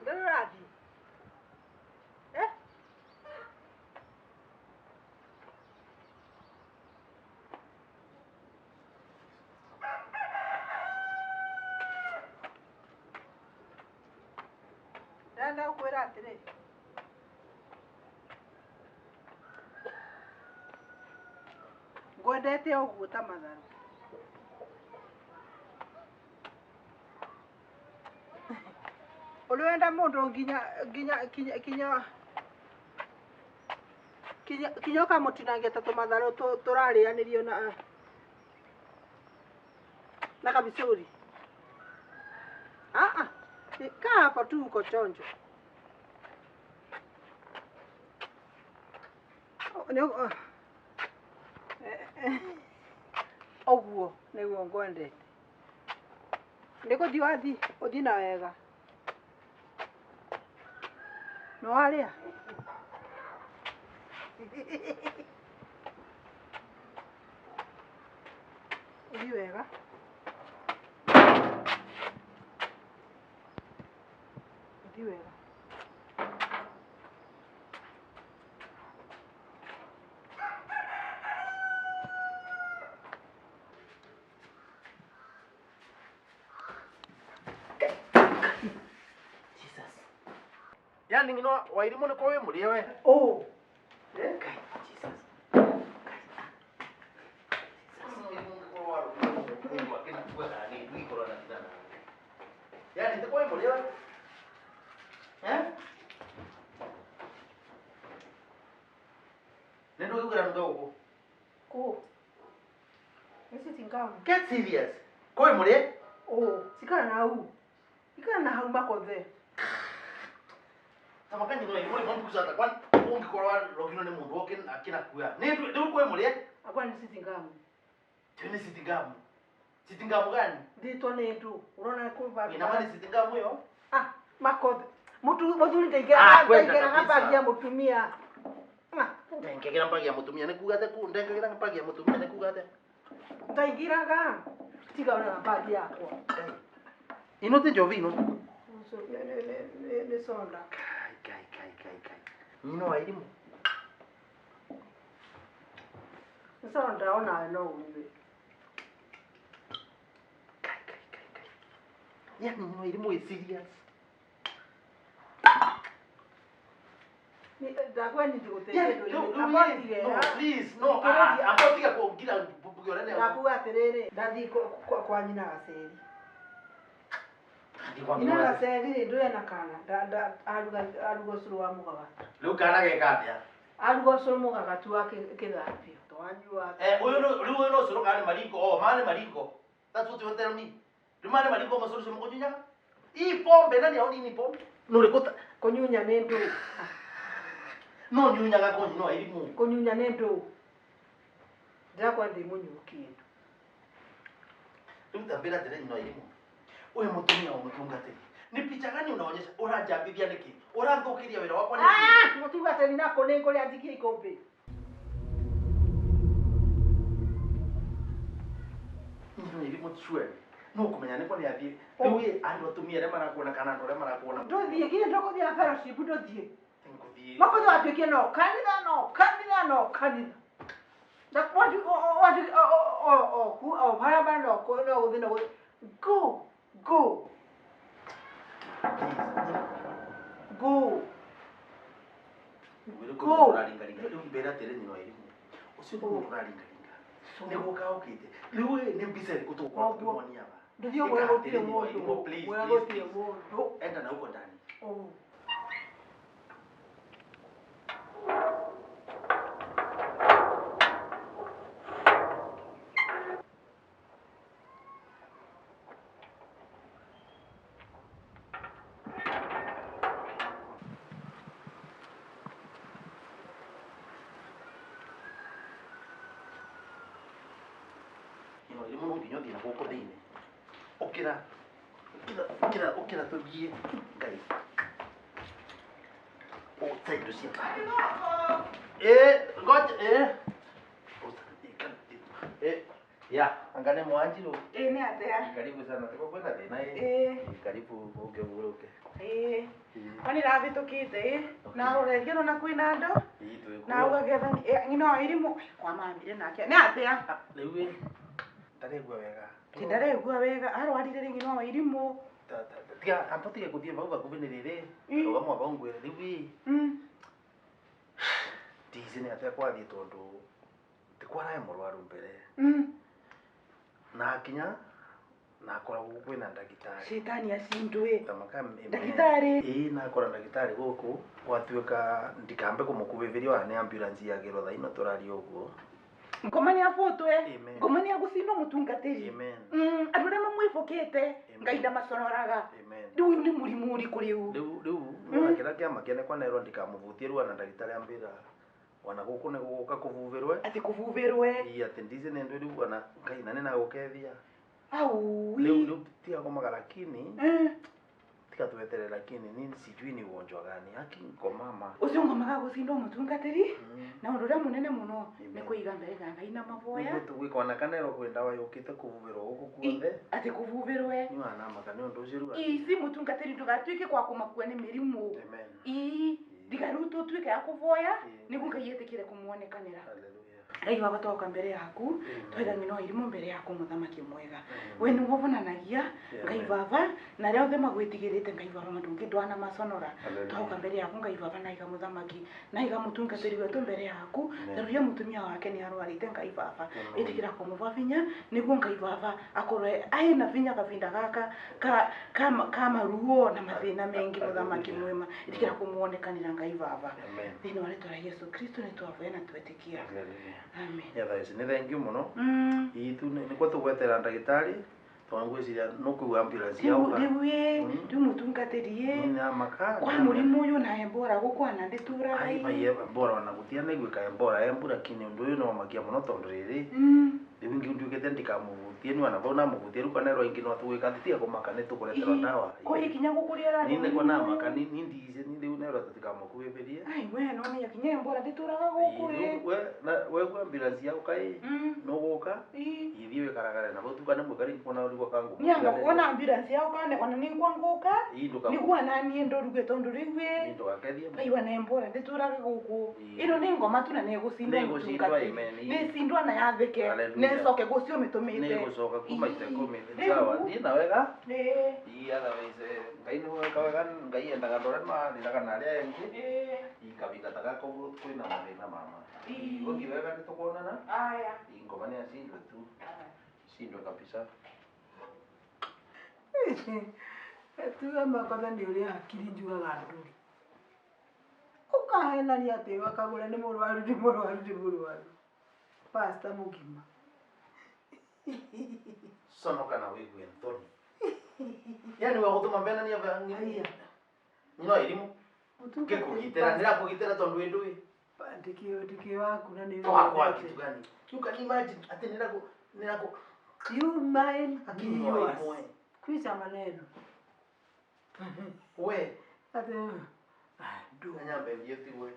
Ndũrathiĩ? Eh? Ndĩrenda gũkwĩra atĩrĩ, ngwendete ũguo ta matharũ. Ũrĩ wenda mũndũ nginya nginya nginya nginya nginya nginya ũkamũtinangia ta tũmatharũ tũrarĩanĩrio na kabicũri. Ah ah, kaa hapo tu uko chonjo. Ũguo nĩguo ngwendete. Nĩ gũthiĩ wathiĩ, ũthiĩ na wega. Nĩ warĩa? Ũthiĩ wega. Ũthiĩ wega. Jesus. Yani ngino wairimu nĩ kwa wĩ mũrĩe we. Oh. Ngai, Jesus. Yani nĩ kwa wĩ mũrĩe we. Eh? Nĩ ndũgĩkwĩra nũka gũkũ. Kũ? Nĩ sitting gown. Get serious. Kwa wĩ mũrĩe? Oh, cikara na hau. Ikara na hau makothe. Tamaka nyino wairimu nĩ mambucata kwani ũngĩkorwo warogirwo nĩ mũndũ akĩnakuya. Nĩ rĩu kwa wĩ mũrĩe? Akwa nĩ sitting gown. Tyo nĩ sitting gown. Sitting gown gani? Ndĩtwo nĩ ndũ. Ũrona kũ vandũ. Ina maana sitting gown ĩyo? Ah, makothe. Mũtu mũthuri Ah, ndaingĩraga kwenda ndaingĩraga kabisa. bagi ya mũtumia. Ah, Ndengegera mbagi ya mutumia nĩ kuga atĩa ku ndengegera mbagi ya mutumia nĩ kuga atĩa? Ndaingĩraga. Tiga ona bagi yakwa. Ino ti njovi ino. Nĩ soda. Kai kai kai kai kai. Nyino wa irimu. Nĩ soda onawe no ũnyue. Kai kai kai kai. Yani nyino wa irimu is serious. Ndakwa nĩ ndigũteithia Yani ndũire. no no Ambotigera. no please no. Thikĩrĩria. Ambotiga kũngira mbugi ũrĩa. Ndakuga atĩrĩrĩ, ndathiĩ kwa nyina gaceri. Ndi kwa Nyina nyina. gaceri rĩ, ndũrĩ na kana. Aruga ũcũrũ wa mũgagatu. Rĩu kana geka atĩa? Aruga ũcũrũ mũgagatu wa kĩthambio. Twanyua. Eh ũyũ no rĩu ũyũ no ũcũrũ kana nĩ maringo. Oh, mane maringo. That's what you tell me. Rĩu mane maringo mũcũrũ ũcio mũkũnyunyaga? Hii pombe nani aoni ni pombe? Nũrĩkũ Kũnyunya nĩ ndũ. no nyunyaga ko nyino irimu. Kũnyunya nĩ ndũ. Ndĩrakwa ndĩ mũnyuu kĩndũ. Rĩu tambĩra atĩrĩ nyino irimu. Ũyũ mũtumia wa mũtungatĩri. Ni picha gani unaonyesha? Ũranjambithia nĩkĩ? Ũrathũkĩria wĩra wakwa nĩkĩ? Ah, mũtungatĩri nako nĩ ngũrĩa njikie ikũmbĩ. Surely no kumenya nĩ kwa nĩ athiĩ rĩu ĩ, andũ atumia arĩa marakuona kana andũ arĩa marakuona. Ndũthiĩ nginya ndũkũthiĩ fellowship ndũthiĩ. Ngũthiĩ. Makothi watuĩkie no kanitha no kanitha no kanitha. Na watu watu o o ku o harĩa bara no no gũthiĩ no gũthiĩ. Go go go. Wĩrĩ Go. kũndũ ũraringaringa rĩu mbĩra atĩrĩ nyina wa irimũ ũcio nĩ mũndũ ũraringaringa nĩ gũka okĩte rĩu ĩ, nĩ mbica ĩrĩkũ tũgũkorwo Koguo, tũkĩmuonia aba? Ndũthiĩ ũguo Ĩka gũtirĩ atĩrĩ nyina wa mũndũ. irimũ, please, Mwega please, gũtirĩ please. mũndũ. Enda na huko ndani. Oh. Nyina wa irimũ no nginya ũthiĩ na gũkũ thĩinĩ. Ũkĩra ũkĩra ũkĩra ũkĩra tũthiĩ Ngai ũte indo ciaku. Ngoja ya angane mwanjiru. Ĩ nĩ atĩa? Karibu sana tuko kwenda thĩna ĩ. Ĩ. Karibu ũke ũhurũke. Ĩ. Kwani rathĩtũkĩte ĩ na rũreria rũna kwĩna andũ Ĩ, twĩ na kuo. ũgagetha nyina wa irimũ kwa mambire nake nĩ atĩa? Rĩu ĩ ndarĩgua wega. Ti ndaregua wega arwarire rĩ nyina wa irimũ. Tiga amba tige gũthiĩ vau hakuhĩ nĩ rĩrĩ. Ĩ. Rũgama vau ngwĩre rĩu ĩ Mm. ndici nĩ atĩa kwathiĩ tondũ ti kwarae mũrwaru mbere Mm. na akinya na akoragwo kwĩna ndagĩtarĩ. Cetani acindwe. Tamaka Ndagĩtarĩ. Ĩ nakora ndagĩtarĩ gũkũ gwatuĩka ndikambe kũmũkuhĩrĩria ona nĩ ambulance yagĩrwo thaa ino tũraria ũguo. Ngoma nĩ abũtwe. Amen. Ngoma nĩ agũcindwo mũtungatĩri. Amen. Mm, andũ arĩa mamwĩbũkĩte Amen. Ngai ndamaconoraga. Amen. Rĩu ũyũ nĩ mũrimũ ũrĩkũ rĩu? Rĩu rĩu nĩwona kĩrĩa kĩama kĩene kwanerwo ndikamũvutie rĩu ona ndagĩtarĩ ambĩra ona gũkũ nĩ gũgũka kũvuvĩrwe. Atĩ kũvuvĩrwe. Ĩ atĩ ndici nĩ ndũ rĩu ona Ngai na nĩnagũkethia. Au. Rĩu rĩu tiga kũmaga lakini Mm. tiga tweterere lakini ni sijui ni ugonjwa gani haki ngoma Ũcio ngomaga gũcindwo mũtungatĩri. Mm. Na ũndũ ũrĩa mũnene mũno Amen. nĩ kũiga mbere ya Ngai na maboya. Nĩguo tũgwĩka ona kanerwo kwĩ ndawa yũkĩte kũvuvĩrwo gũkũ guothe. Atĩ kũvuvĩrwe. Nĩ wanamaka nĩ ũndũ ũcio rĩu. Ici mũtungatĩri ndũgatuĩke kwa kũmakua nĩ mĩrimũ. Amen. Ii ndiga rĩu tũtuĩke ya kũvoya Ĩ. nĩguo Ngai etĩkĩre kũmuonekanĩra. Hallelujah. Ngai wakwa twoka mbere yaku Amen. twaiga nyina wa irimũ mbere yaku mũthamaki mwega. Amen. We nĩwe ũbonanagia Ngai Amen. baba na arĩa othe magwĩtigĩrĩte Ngai baba ndũngĩ ndwanamaconora. Hallelujah. Twoka mbere yaku Ngai baba na iga mũthamaki na iga mũtungatĩri wetũ mbere yaku Amen. taruria mũtumia wake nĩ arwarĩte Ngai baba. Amen. Ĩtĩkĩra kũmũva vinya nĩguo Ngai baba akorwe aĩna vinya kavinda gaka ka ka ka maruo na mathĩna mengi mũthamaki Hallelujah. mwema. Ĩtĩkĩra kũmuonekanĩra Ngai baba. Amen. Thĩinĩ wa rĩtwa rĩa Yesu Kristo nĩ twavoya na twetĩkia. Hallelujah. Amen. Ya thaa ici nĩ thengiũ mũno. Mm. Ithu nĩkuo tũgwetera ndagĩtarĩ tondũ ngwĩciria nũkũigua ambulance Rĩu yauka. rĩu ĩ Mm. rĩu mũtungatĩri ĩ Nĩnamaka. kwa mũrimũ ũyũ na embora gũkũ ana ndĩtũraga Ai ĩ. bai embora ona gũtia nĩguĩka embora embu lakini ũndũ ũyũ nĩwamakia mũno tondũ rĩrĩ Mm. rĩu ingĩ nduĩkĩte ndikamũvutie nĩ ona vau namũvutie rĩu kanerwo ingĩ no tũgwĩka atĩ tiga kũmaka nĩ tũkũreterwo ndawa. Ko ikinya gũkũrĩa Ni nĩkuo namaka ni ndici ni rĩu nerwo tũtikamũkuhĩrĩrie. Ai we no menya kinya embora ndĩtũraga gũkũ ĩ. We wegua ambulance yauka ĩ Mm. nũgũka Ĩ. ithiĩ wĩkaragare na gũtuka nĩ mwĩka rĩngĩ kuona ũrigwo kangu. Nĩanga kuona ambulance yao kana ona nĩngwa ngũka Ĩ ndũka nĩguo ananiĩ ndũruge tondũ rĩu Ĩ ĩ ndũgakethie. ngaiwa na embora ndĩtũraga gũkũ. Ĩ. Ĩno nĩ ngoma tu na nĩgũcindwo Nĩĩgũcindwo, mũtungatĩri. amen. Nĩcindwa na yathĩke Hallelujah. nĩcoke gũcio mĩtũmĩte. Nĩgũcoka kuma Ĩ. ita ikũmi. Rĩu- Sawa thiĩ na wega. Ĩ. Ĩ otherwise Ngai nĩwe wĩka wega Ngai endaga andũ arĩa marĩraga na arĩa angĩ. Ĩ. Ĩ kavinda ta gaka ũguo kwĩna mathĩna mama. Ĩ. Gũthiĩ wega nĩtũkuonana. Aya. Ĩ ngoma nĩ acindwe tu. Cindwe kabisa. Tuga makosa nĩ ũrĩa hakiri njugaga ndũrĩ. Ũkahenania atĩ wakagũra nĩ mũrwaru nĩ mũrwaru nĩ mũrwaru. Pastor mũgima. Sonoka na wĩigue nthoni. Yani wa gũtũma mbenania Haiya. nyina wa irimũ ngĩkũgitĩra ndĩrakũgitĩra tondũ wĩ ndũĩ. Ndĩkĩ waku na nĩ Twakwa kitu gani? You can imagine atĩ nĩrakũ nĩrakũ You mind me akinywa yours. imwe. Kwisha maneno. We Ati ndũ. nyambe thiĩ tigwe.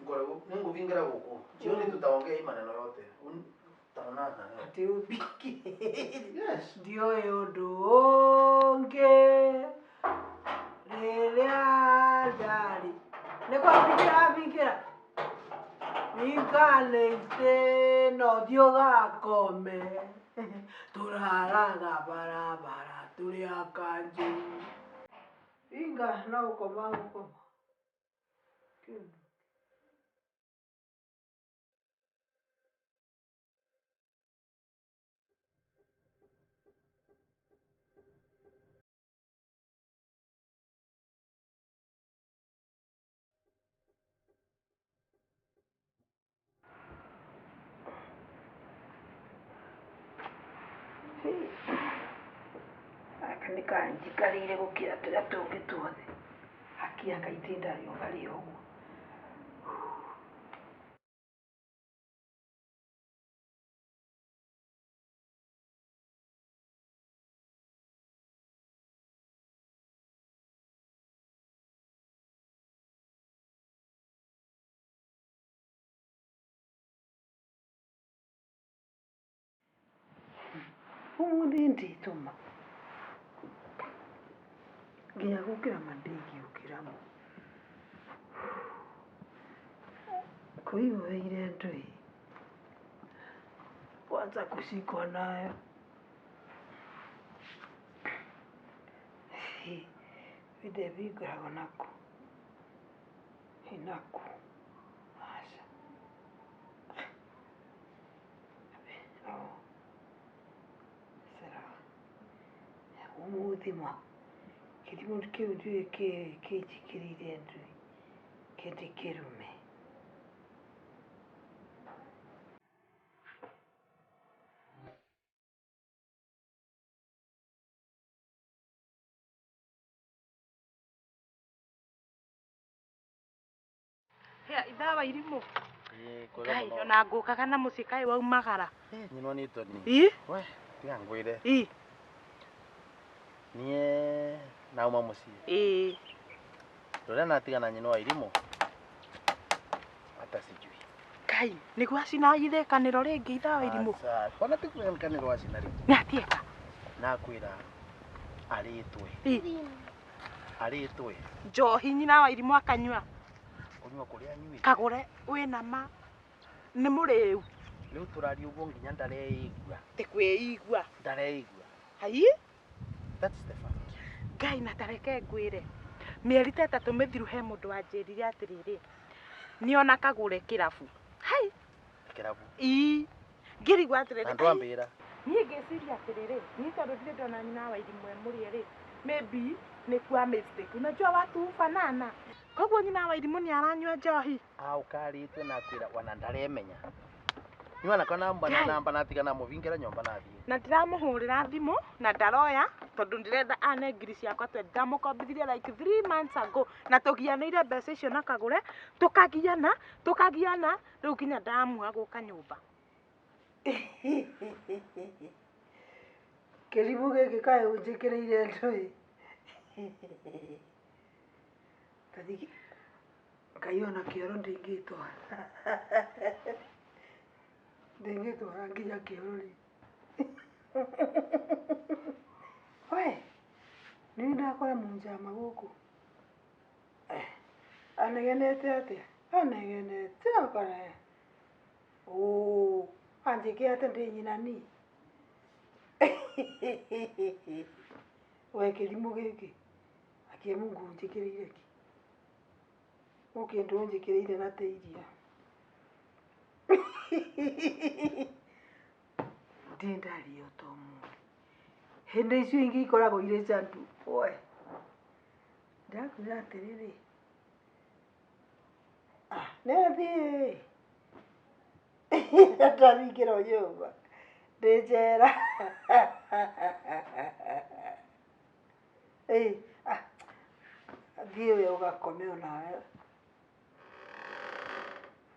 Ngoragwo nĩngũbingĩra gũkũ. Jioni tutaongea hii maneno yote. Another. Atĩ ũmbingĩrĩire. Yes. Ndiũĩ ũndũ ũngĩ rĩrĩa ndarĩ nĩ kwambingĩra ambingĩra Inganĩte no thiĩ ũgakome tũraraga barabara tũrĩ akanjũ inga no gũkoma gũkoma. Gaka nĩ kanjikarĩire gũkĩra tũrĩa tũngĩ tuothe. Haki ya Ngai ndindarĩ ũgarĩ ũguo. Ũmũthĩ ndĩtũma nginya gũkĩra ma ndingĩũkĩra ma kũihũrĩire ndũĩ kwanza kushikwa nayo vinde ngoragwo naku naku aca. Ũmũthĩ ma kĩrimũ kĩu ndiũĩ kĩnjĩkĩrĩire ndũĩ kĩndĩ kĩrume. Hea ithaa wa irimũ. Ĩĩ, kwega Ngai mũno. ona ngũkaga na mũciĩ kaĩ waumagara. Nyinwa nĩ Tony. Ĩ? We, tiga ngwĩre. Ĩ. Niĩ nauma mũciĩ. Ĩ. Rũrĩa natigana nyina wa irimũ. Hata sijui. Ngai nĩguo acina ithĩkanĩro rĩngĩ ithaa wa irimũ. Aca, kwana ti kwĩkanĩrwo acina rĩ. Nĩ atieka. Nakwĩra arĩtwe. Ĩ. Arĩtwe. Njohi nyina wa irimũ akanyua. Kũnyua kũrĩa anyuĩte. Kagũre wĩna ma nĩ mũrĩu. Rĩu tũraria ũguo nginya ndareigua. Tĩ kwĩigua. Ndareigua. Hai? That's the fact. Ngai na tareke ngwĩre. Mĩeri ta ĩtatũ mĩthiru he mũndũ wanjĩrire atĩrĩrĩ nĩona kagũre kĩrabu. Hai. Kĩrabu. Ii. Ngĩrigwo atĩrĩrĩ. Na ndwambĩra. Niĩ ngĩciria atĩrĩrĩ, niĩ tondũ ndirĩ ndona nyina wa irimũ e mũrĩe rĩ, maybe nĩ kwa mistake. Unajua watu hufanana. Koguo nyina wa irimũ nĩ aranyua njohi. Aukarĩtwe nakwĩra wana ndaremenya. Niĩ ona namba na Ngai. namba natiga namũbingĩra nyũmba nathiĩ. Na ndiramũhũrĩra thimũ na ndaroya tondũ ndĩrenda ane ngiri ciakwa twe ndamũkombithirie like 3 months ago na tũgianĩire mbeca icio na kagũre tũkagiana tũkagiana rĩu nginya ndamua gũka nyũmba. Kĩrimũ gĩkĩ kaĩ ũnjĩkĩrĩire ndũĩ. Tathi Ngai ona kĩoro ndingĩtwara. Ndingĩtwara nginya kĩoro rĩ. We, nĩ ndakora mũnjama gũkũ. Anegenete atĩa? Anegenete akara. Oo, anjĩke atĩ ndĩ nyina ni. We kĩrimũ gĩkĩ. Akie Mungu ũnjĩkĩrĩire kĩ? Gũkĩndũ ũnjĩkĩrĩire na tĩ iria. Ndĩ ndaria ta ũmũthĩ. Hĩndĩ icio ingĩ ikoragwo irĩ candu. We. Ndakwĩra atĩrĩrĩ. Ah, nĩathiĩ. Ndabingĩrwo nyũmba. Ndĩ njera. Ĩ, ah, thiĩ we ũgakome onawe.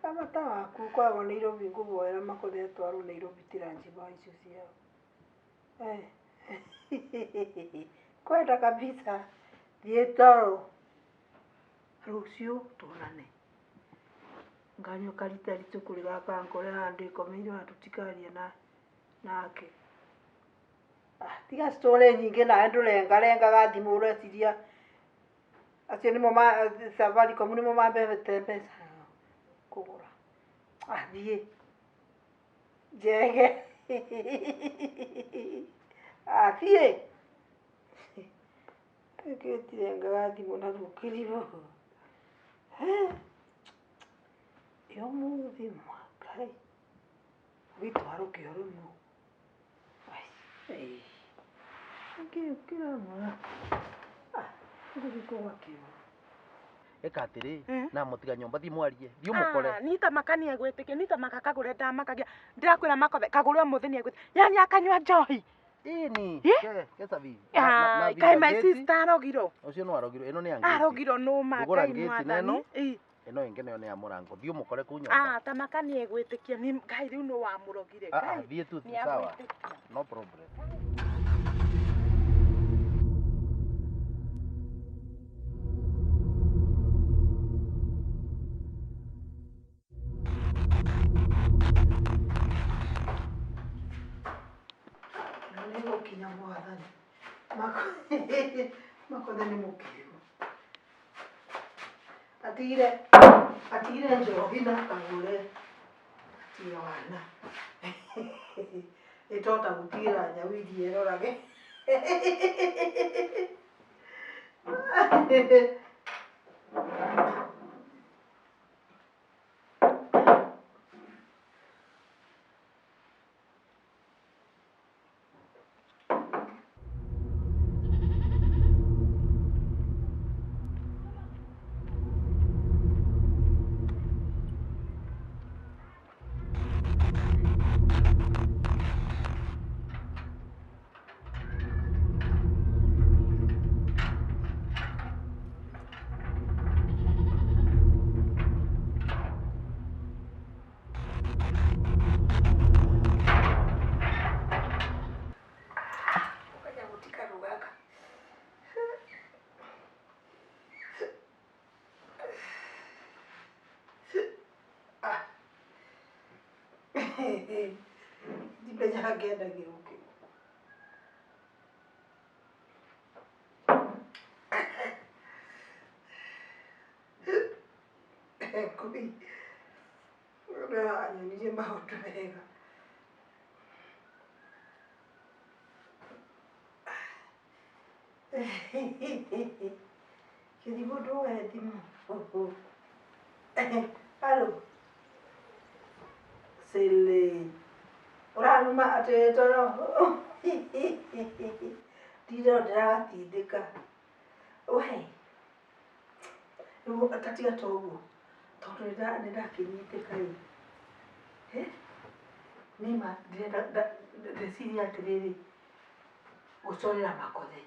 Bata waku ũkoragwo Nairobi ngũvoera makũthe atwarwo Nairobi ti ranjiba icio ciao. Kwenda kabisa. Thiĩ toro. Rũciũ tuonane. Nganyua karita ritũ kũrĩ gaka ngore handũ ĩkomeire ona tũtikaria na Nake. Ah, tiga story nyingĩ nawe ndũrengarengaga thimũ ũreciria acio nĩmo ma Safaricom nĩmo mambete mbeca kũgũra. Ah, thiĩ njege. Ah, thiĩ. Nĩkĩtirengaga thimũ na rũkĩriro. Ĩ ũmũthĩ ma Ngai ũgĩtwara rũkĩo rũu. Nĩkĩ kĩramũra? Ah, ngũthiĩ kũgũra kĩo. Ĩka atĩrĩ, na mũtiga nyũmba thiĩ mwarie, thiĩ ũmũkore. Ah, ni ta maka nĩ egwĩtĩkia, ni ta maka kagũre ndamakagia. Ndĩrakwĩra makothe kagũre ũmũthĩ nĩ egwĩtĩkia. Yani akanyua njohi. Ĩni, Ĩ? ke kecabi. Na Ah, kaĩ my ngĩti. sister arogirwo. Ũcio no arogirwo, ĩno nĩ ya ngĩti. Arogirwo nũ ma Ngũgũra Ngai ngĩti na mwathani. ĩno, Ĩ. ĩno ĩngĩ nayo nĩ ya mũrango. Thiĩ ũmũkore kũu nyũmba. Ah, ta maka nĩ egwĩtĩkia. Nĩ Ngai rĩu nũ wamũrogire. Ah, ah, Ngai thiĩ tu nĩ sawa. agwĩtĩkia. No problem. Na nĩ gũkinya mwathani. Makothe nĩ mũkĩgu. Atigire atigire njohi na kagũre. Atigire wana. Ĩtota gũtigĩra nyau ithiĩ ĩrorage. Kanyamũ ti karũ gaka. Ah. Ndimenyaga ngĩendagia ũkĩ. Ngui ũrĩa anyonirie maũndũ mega. Kĩrimũ ndũoe thimũ. Haro. Silly. Ũraruma atĩ toro. Ndira ndĩragatindĩka. We. Rĩu ta tiga ta ũguo. Tondũ nĩndakĩnyitĩka ĩ. Nĩma ndĩrenda ndeciria atĩrĩrĩ, gũcorera makothe.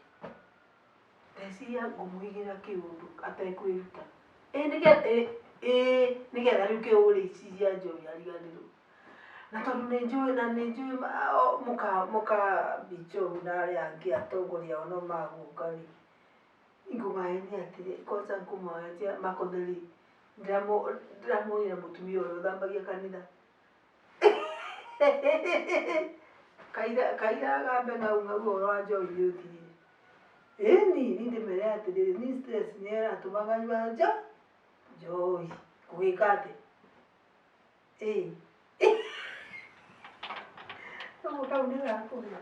Ndeciria ngũmũigĩra kĩũndũ atekwĩruta. Ĩ nĩgetha ĩ nĩgetha rĩu kĩũrĩciria njohi ariganĩrwo. Na tondũ nĩ njũĩ na nĩ njũĩ mũka mũka Bichou na arĩa angĩ atongoria ao no magũka rĩ, ngũmahenia atĩrĩ, kwanza ngũmahenia makothe rĩ, ndĩramwonire mũtumia ũrĩa ũthambagia kanitha. Kaira kaira gambe ng'au ng'au ũhoro wa njohi nĩ ũthirire. Ĩni niĩ ndĩmere atĩrĩrĩ, niĩ stress nĩyo ĩratũma nganyua njohi. Ngũgĩka atĩa? Ĩ. Ũguo kau nĩ gakũgĩa.